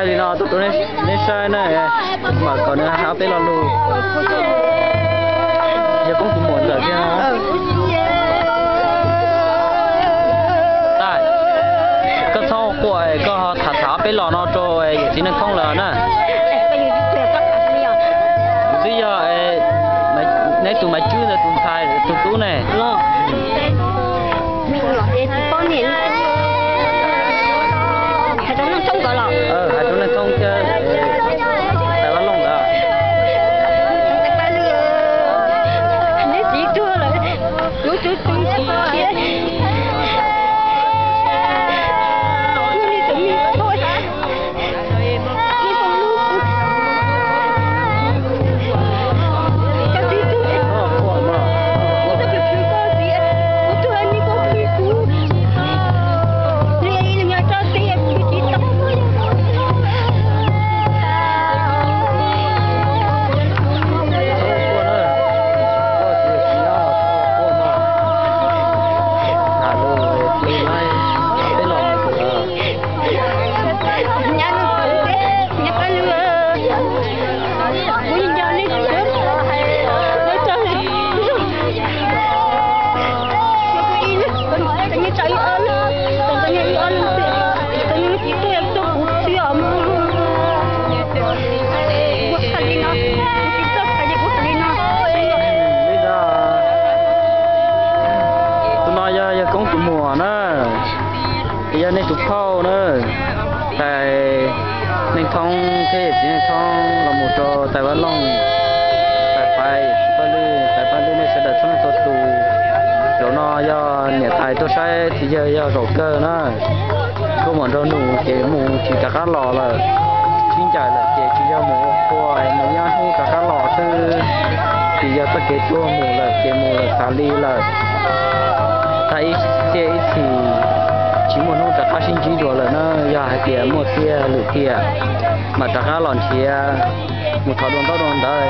Li no tuaj rau nej saib na, mam kom nws hais ob peb lo lus. Yog koob tus muam ntawm thiab. Koj txhob quaj, koj tham tham ob peb lo no rau yawm txiv Neej Thoob lawm na. Kuv twb yog neb tus maiv tswb ntawd tus ntxhais tus tub ne. Hais rau Neej Thoob thiab Tais Vaj Looj lawm. Tus no yog yawg koob tus muam na, yog nej tus phauj na. Tais Neej Thoob thiab yawm txiv Neej Thoob los mus rau Tais Vaj Looj, Tais Paj Lwj, Tais Paj Lwj nej sawv daws txhua leej txhua tus. Zaum no yog niam tais tuaj saib txiv yawg yog zaum kawg na. Nkauj muam nraug nus ces mus tsis rov qab los lawm. Sib ncaim lawm ces tsis yog mus ua qhua, mus nyob hnub rov qab los xwb. Tsis yog txoj kev tuag, mus lawm ces mus lawm xav li lawm. Tag ib txhia ib txhis, tsis muaj hnub rov qab sib ntsib dua lawm na. Yog hais tias muaj tiag lwm tiam mam rov qab los nrhiav, mus thov dua ntaub dua ntawv.